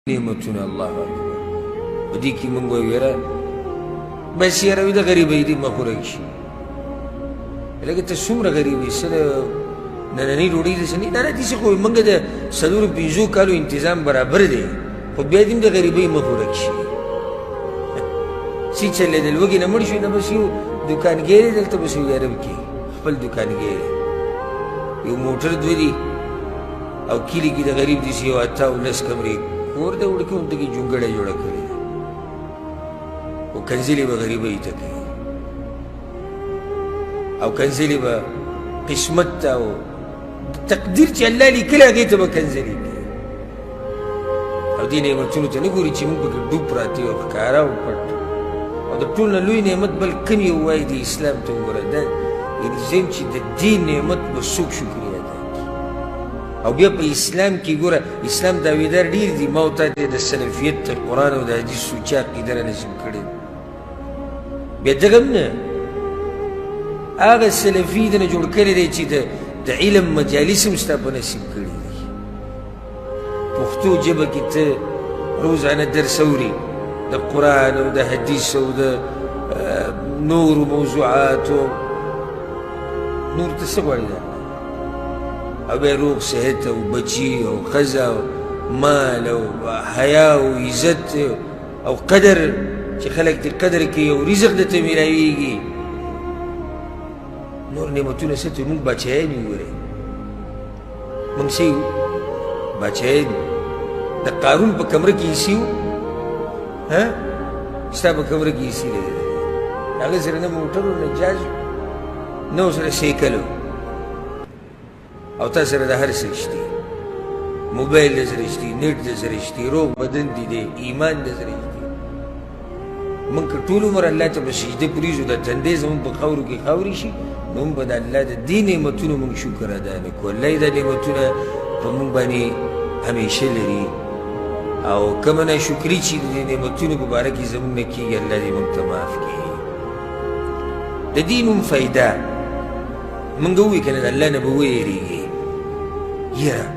نعمتونه، الله اکبر. په دې کې موږ وایو یاره بس یاره وي د غریبۍ دې مخ ورک شي. لکه ته څومره غریب یې، څه د نننۍ ډوډۍ داسې نه، نه نه داسې خو موږ د څلورو پنځو کالو انتظام برابر دی، خو بیا دې هم د غریبۍ مخ ورک شي. څه چل دی، د لوږې نه مړ شو، نه بس یو دوکانګی دی دلته بس یو عرب کې خپل دوکانګی دی، یو موټر دوه دي او کلي کې د غریب داسې یو اته او لس کمرې کور دی، وړوکی غونډه کې جونګړه جوړه کړې ده، خو کنځلې به غریبۍ ته کوي او کنځلې به قسمت ته او تقدیر چې الله لیکلی هغې ته به کنځلې کوي. او دې نعمتونو ته نه ګوري چې موږ پکې ډوب پراته یو، ښکاره او پټ. او د ټول نه لوی نعمت بل کوم یو وایي د اسلام ته وګوره، دا یعنې زه یم چې د دې نعمت به څوک شکریه ادا کړي. او بیا په اسلام کې ګوره، اسلام دعویدار ډېر دي، ما او تا ته د سلفیت، د قرآن او د حدیث سوچه عقیده را نصیب کړې ده. بیا دغه هم نه، هغه سلفي د نه جوړ کړی دی چې د علم مجالس هم ستا په نصیب کړي دي. پښتو ژبه کې ته روزانه درس اوري د قرآن او د حدیث او د نورو موضوعاتو، نور ته څه غواړي دا؟ او بیا روغ صحت او بچي او ښځه او مال او حیا او عزت او قدر چې خلک دې قدر کوي او رزق درته میلاویږي. نور نعمتونه څه ته موږ بچیان یو، ګورئ موږ څه یو؟ بچیان یو. د قارون په کمره کې ایسي وو، ها ستا په کمره کې ایسي لګېدلی، هغه سره نه موټر و نه جاز نه ورسره سایکل و، او تا سره د هر څه شته، موبایل د سره شته، نېټ د سره شته، روغ بدن دي دی، ایمان د سره شته. موږ که ټول عمر الله ته په سجده پرېږدو، د تندې زموږ په خاورو کې خاورې شي، نو موږ به د الله د دې نعمتونو موږ شکر ادا نه کړو. الله یې دا نعمتونه په موږ باندې همیشه لري، او کومه ناشکري چې د دې نعمتونو په باره کې زموږ نه کېږي، الله دې موږ ته معاف کړي. د دې نوم فایده موږ ووایو که نه، د الله نه به ویرېږي، یاره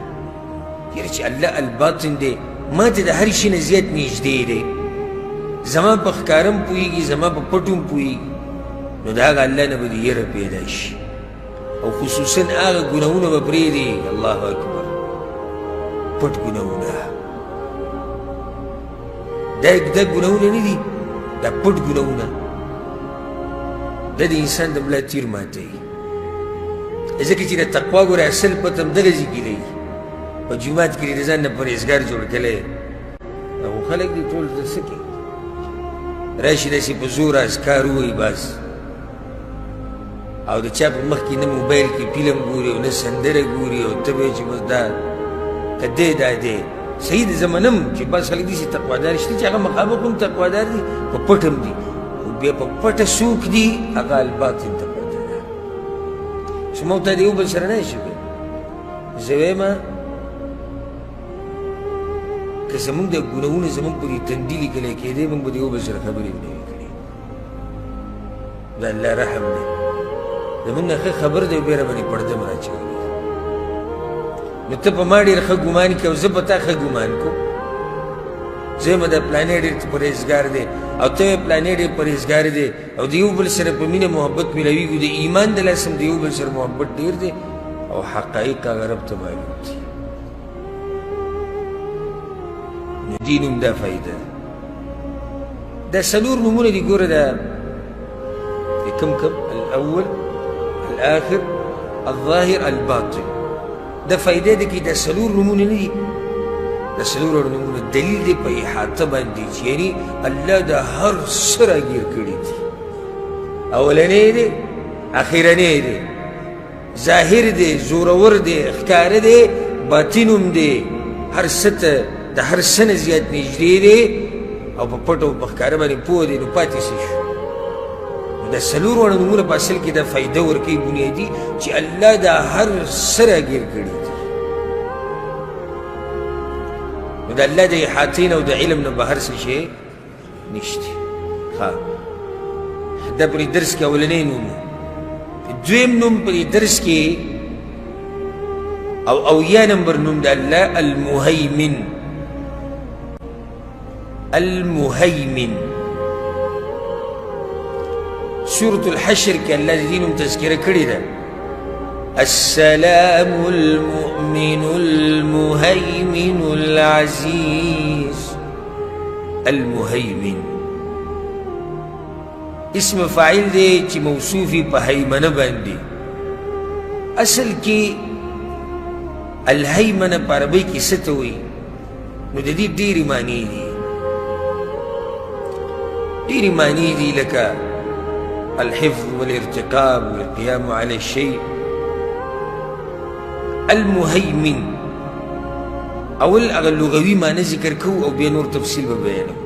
یاره چې الله الباطن دی، ما ته د هر شي نه زیات نږدې دی، زما په ښکاره هم پوهېږي، زما په پټو هم پوهېږي، نو د هغه الله نه به دې یره پیدا شي، او خصوصا هغه ګناهونه به پرېږدي. الله اکبر، پټ ګناهونه، دا ګناهونه نه دي، دا پټ ګناهونه دا د انسان د ملا تیر ماتوي. ځکه چې د تقوا ګوره اصل پته هم دغه ځای کې دی. په جومات کې د ځان نه پرهېزګار جوړ کړی، هغو خلک دي ټول ته څه کوي، راشي داسې په زور اذکار ووایي بس، او د چا په مخ کې نه موبایل کې فلم ګوري او نه سندره ګوري، او ته به چې بس دا که دی دا دی صحیح دی. زه منم چې بعض خلک داسې تقوادار شته چې هغه مخامخ هم تقوادار دي، په پټ هم دي، خو بیا په پټه څوک دي هغه الباطن ته پته ده. چې موږ ته د یو بل سره نه شي. زه وایم که زموږ د ګناهونه زموږ په دې تندي لیکلی کېدی، موږ به د یو بل سره خبرې نه وي کړې. د الله رحم دی، زموږ نه ښه خبر دی، بیا راباندې پرده هم راچولې. نو ته په ما ډېر ښه ګمان کوې او زه په تا ښه ګمان کوم. زه یم دا پلانی ډېر پرهېزګار دی او ته یې پلانی ډېر پرهېزګار دی، او د یو بل سره په مینه محبت میلاویږو. د ایمان د لاسه هم د یو بل سره محبت ډېر دی، او حقایق هغه رب ته معلوم دي. نو دې نوم دا فایده ده. دا څلور نومونه دي، ګوره دا کم کم الاول الاخر الظاهر الباطن، دا فایده ده کې دا څلور نومونه نه دي، دا څلور نومونه دلیل دی په احاطه باندې چې یعنی الله د هر څه راګیر کړي دي. اولنی دی، اخرنی دی، ظاهر دی، زورور دی، ښکاره دی، باطن هم دی، هر څه ته د هر څه نه زیات نږدې دی، او په پټ او په ښکاره باندې پوه دی. نو پاتې څه شو؟ نو دا څلور واړه نومونه په اصل کې دا فایده ورکوي بنیادي چې الله دا هر څه راګیر کړي دي. نو د الله د احاطې نه او د علم نه بهر څه شی نشته. ښه، دا په دې درس کې اولنی نوم. دویم نوم په دې درس کې او اویا نمبر نوم د الله المهیمن. المهیمن. سورة الحشر کې الله د دې نوم تذکره کړې ده. السلام المؤمن المهيمن العزيز. المهيمن اسم فاعل دی چې موصوف په هیمنه باندې. اصل کې الهیمنه په عربۍ کې څه ته وایي؟ نو د دې ډېرې معنې دي، ډېرې معنې دي، لکه الحفظ والارتقاب والقيام على الشيء. المهيمن اول هغه لغوي معنی ذکر کوو او بیا نور تفصیل به بیانوو.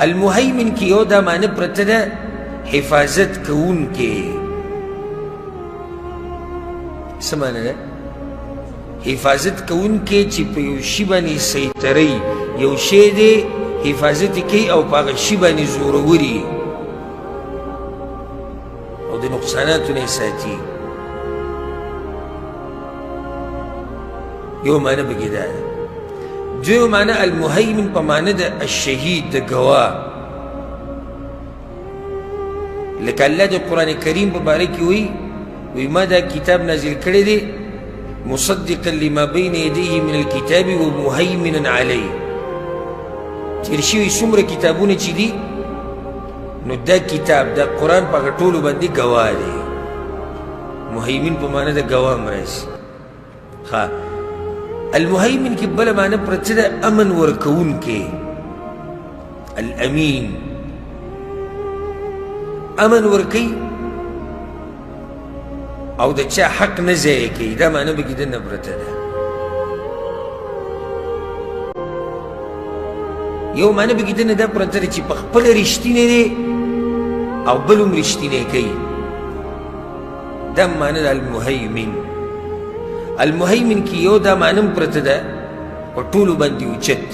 المهیمن کې یو دا معنی پرته ده حفاظت کوونکی. څه معنی ده؟ حفاظت کوونکی چې په یو شي باندې سیطره، یو شی دی حفاظت یې کوي او په هغه شي باندې زوروري او د نقصاناتو نه یې ساتي. یو معنی پکې دا ده. دویمه معنی المهیمن په معنی د الشهید، د ګواه. لکه الله د قرآن کریم په باره کې وایي، وایي ما دا کتاب نازل کړی دی مصدقا لما بین یدیه من الکتاب ومهیمنا علیه. تېر شوي څومره کتابونه چې دي، نو دا کتاب دا قرآن په هغه ټولو باندې ګواه دی. مهیمن په معنی د ګواه هم راځي. ښه، المهیمن کې بله معنی پرته ده امن ورکوونکی، الامین. امن ورکوي او د چا حق نه ضایع کوي، دا معنی پکې دننه پرته ده. یو معنی پکې دننه دا پرته ده چې په خپله رښتینی دی او بل هم رښتینی کوي. دا معنی ده المهیمن. المهیمن کې یو دا معنی هم پرته ده په ټولو باندې اوچت.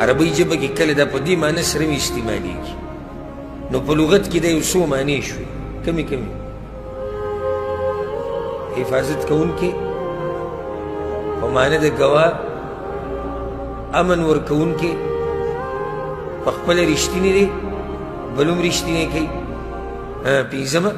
عربۍ ژبه کې کله دا په دې معنی سره هم استعمالېږي. نو په لغت کې دا یو څو معنی شوې، کمې کمې: حفاظت کوونکی په معنی د ګواه، امن ورکوونکی، په خپله رښتینی دی بل هم رښتینی کوي. پنځمه